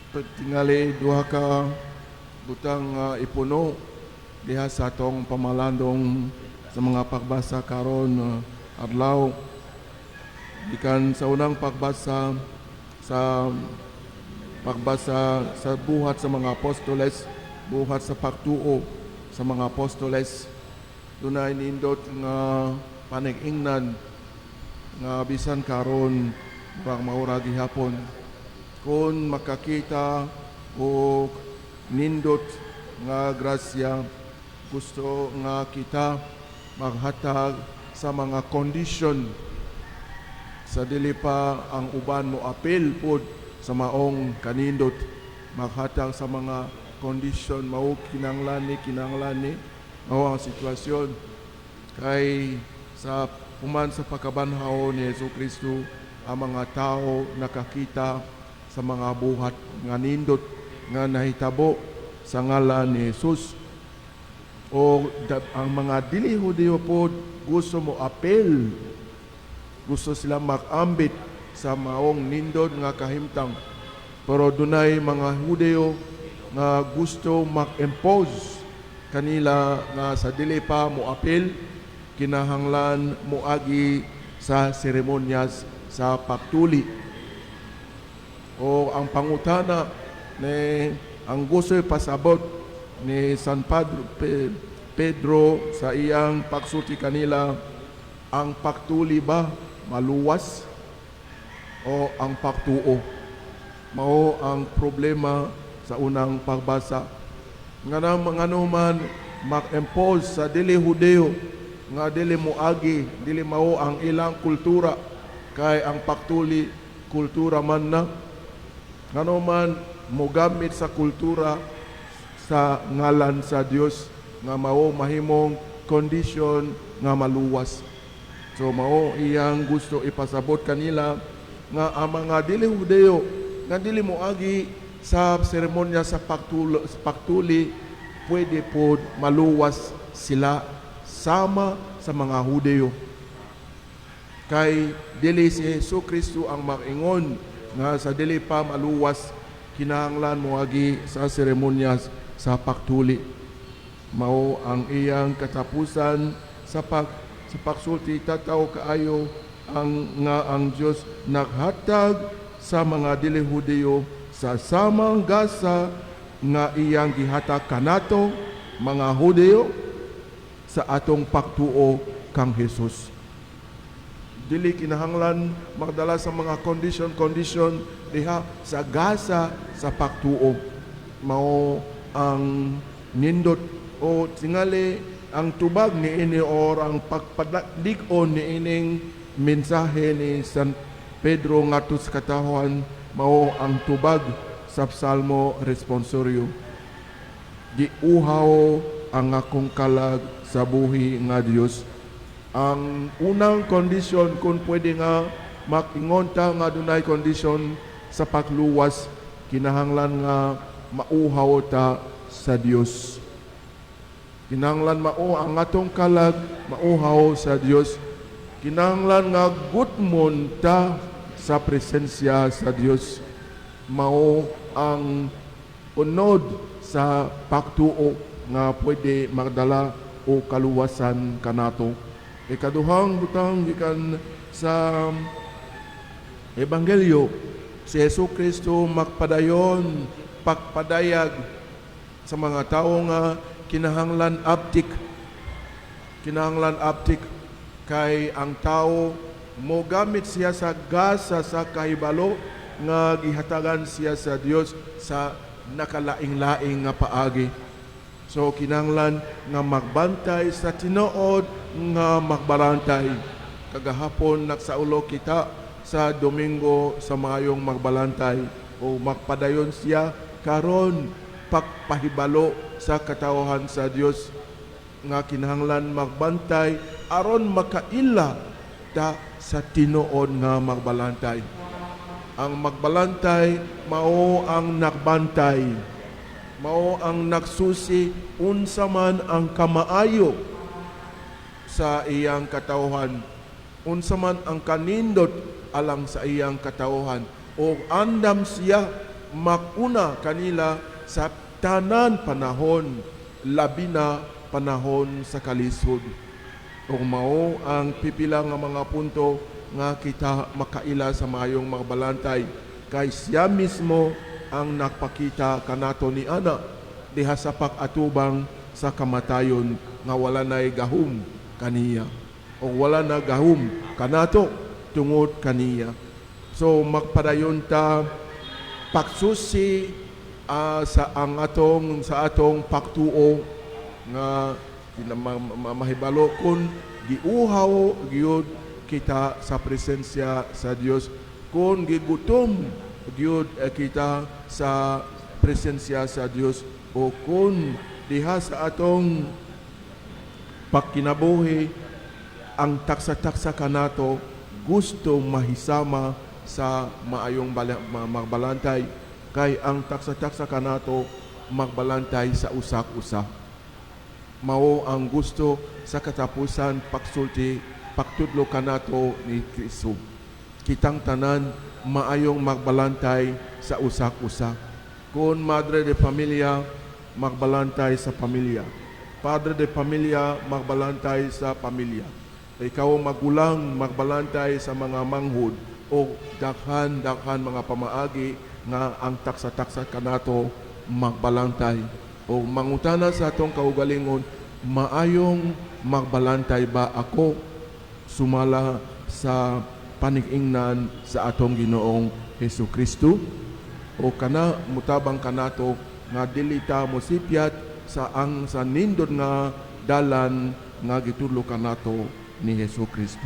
Tingali duha ka butang ipuno diha sa atong pamalandong sa mga pagbasa karon adlaw. Gikan sa unang pagbasa, sa pagbasa sa Buhat sa mga Apostoles, buhat sa pagtuo sa mga apostoles, dunay nindot nga panig-ingnan nga bisan karon murag mao ra gihapon. Kung makakita og nindot nga grasya, gusto nga kita maghatag sa mga kondisyon sa dili pa ang uban mo apil pod sa maong kanindot. Maghatag sa mga kondisyon, mao kinahanglan ni, kinahanglan ni, mao ang sitwasyon. Kay sa human sa pagkabanhaw ni Hesus Kristo, ang mga tao nakakita sa mga buhat nga nindot nga nahitabo sa ngalan ni Jesus, o ang mga dili Hudiyo pod gusto mo apil, gusto sila mag-ambit sa maong nindot nga kahimtang, pero dunay mga Hudiyo nga gusto mag-impose kanila nga sa dili pa mo apil, kinahanglan moagi sa seremonyas sa pagtuli. O ang pangutana ni, ang gusto pasabot ni San Pedro sa iyang pagsulti kanila, ang pagtuli ba maluwas o ang pagtuo? Mao ang problema sa unang pagbasa. Nga ngano man mag-impose sa dili Hudeo nga dili moagi, dili mao ang ilang kultura, kay ang pagtuli kultura man na. Ngano man mogamit sa kultura sa ngalan sa Dios nga mao mahimong condition nga maluwas? So mao iyang gusto ipasabot kanila nga ang mga dili Hudeo nga dili moagi sa seremonya sa pagtuli, pwede pod maluwas sila sama sa mga Hudeo. Kay dili si Hesus Kristo ang mag-ingon nga sa dili pa maluwas, kinahanglan moagi sa seremonya sa pagtuli. Mao ang iyang katapusan sa pagsulti, tataw kaayo ang nga ang Dios naghatag sa mga dili Hudiyo sa samang gasa nga iyang gihatag kanato mga Hudiyo sa atong pagtuo kang Hesus. Dili kinahanglan magdala sa mga condition condition diha sa gasa sa pagtuo. Mao ang nindot. O tingali ang tubag ni ini or ang pagpalig-on ni ining mensahe ni San Pedro ngadto sa katawhan, mao ang tubag sa Psalmo responsorio: "Giuhaw ang akong kalag sa buhi nga Dios." Ang unang kondisyon, kung pwede nga makingon ta nga dunay kondisyon sa pagluwas, kinahanglan nga mauhaw ta sa Dios. Kinahanglan mao ang atong kalag mauhaw sa Dios. Kinahanglan nga gutmon ta sa presensya sa Dios. Mao ang unod sa pagtuo nga pwede magdala o kaluwasan kanato. Ikaduhang butang gikan sa Ebanghelyo, si Hesus Kristo magpadayon pagpadayag sa mga tao nga kinahanglan abtik. Kinahanglan abtik kay ang tao mogamit siya sa gasa sa kahibalo nga gihatagan siya sa Dios sa nakalaing-laing nga paagi. So kinahanglan nga magbantay sa tinuod nga magbalantay. Kagahapon nagsaulo kita sa Domingo sa Maayong Magbalantay, o magpadayon siya karon pagpahibalo sa katawhan sa Dios nga kinahanglan magbantay aron makaila ta sa tinuod nga magbalantay. Ang magbalantay mao ang nagbantay, mao ang nagsusi unsa man ang kamaayo sa iyang katawhan, unsa man ang kanindot alang sa iyang katawhan, o andam siya makuna kanila sa tanan panahon, labi na panahon sa kalisod. Ug mao ang pipila nga mga punto nga kita makaila sa maayong magbalantay, kay siya mismo ang nagpakita kanato ni ana diha sa pag-atubang sa kamatayon nga wala nay gahum kaniya o wala na gahum kanato tungod kaniya. So magpadayon ta pagsusi sa ang atong sa atong pagtuo nga mahibalo kung giuhaw gyud kita sa presensya sa Dios, kung gigutom gyud kita sa presensya sa Dios, o kung diha sa atong pagkinabuhi ang taksa-taksa kanato gusto mahisama sa maayong magbalantay, kay ang taksa-taksa kanato magbalantay sa usak-usa. Mao ang gusto sa katapusan pagsulti, pagtudlo kanato ni Kristo: kitang tanan maayong magbalantay sa usak-usa. Kung madre de pamilya, magbalantay sa pamilya. Padre de pamilya, magbalantay sa pamilya. Ikaw magulang, magbalantay sa mga manghud, o daghan daghan mga pamaagi nga ang taksa-taksa kanato magbalantay. O mangutana sa atong kaugalingon, maayong magbalantay ba ako sumala sa panig-ingnan sa atong Ginoong Hesus Kristo? O kana mutabang kanato nga dili ta mosipyat sa nindot nga dalan nga gitudlo kanato ni Hesus Kristo?